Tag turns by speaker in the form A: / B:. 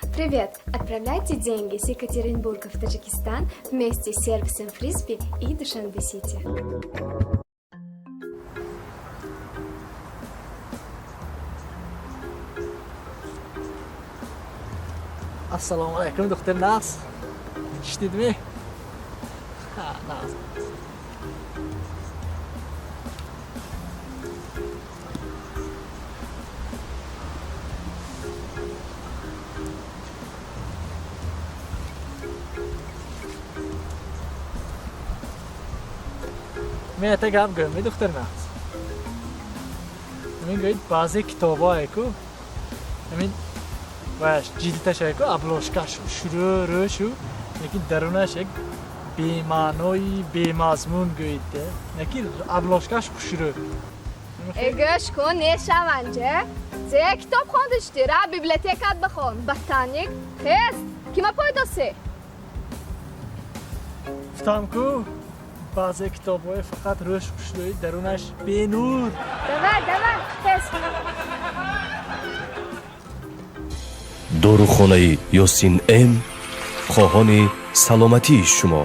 A: Привет! Отправляйте деньги с Екатеринбурга в Таджикистан вместе с сервисом Фрисби и Душанбе Сити.
B: Ассалому алайкум, духтар нағз. Шунидми? Ҳа, нағз. Мен ята гап гӯям, духтар нағз. Ҳамин гӯед, баъзе китобҳое ку, ҳамин ваяш ҷилдашае ку, обложкаш шурӯ рӯшу, лекин дарунаш як бемаънои бемазмун гӯед, лекин обложкаш хушрӯ.
A: Э, гӯш кун, нешаванҷа. Зе китоб хондашти, ра библиотекат бихон. Ботаник, хез, кима пойдосе?
B: Гуфтам ку, баъзе китобҳое фақат рӯш хушрӯи, дарунаш бенур.
A: Давай, давай, хез.
C: Дорухонаи Ёсин М хоҳони саломатии шумо.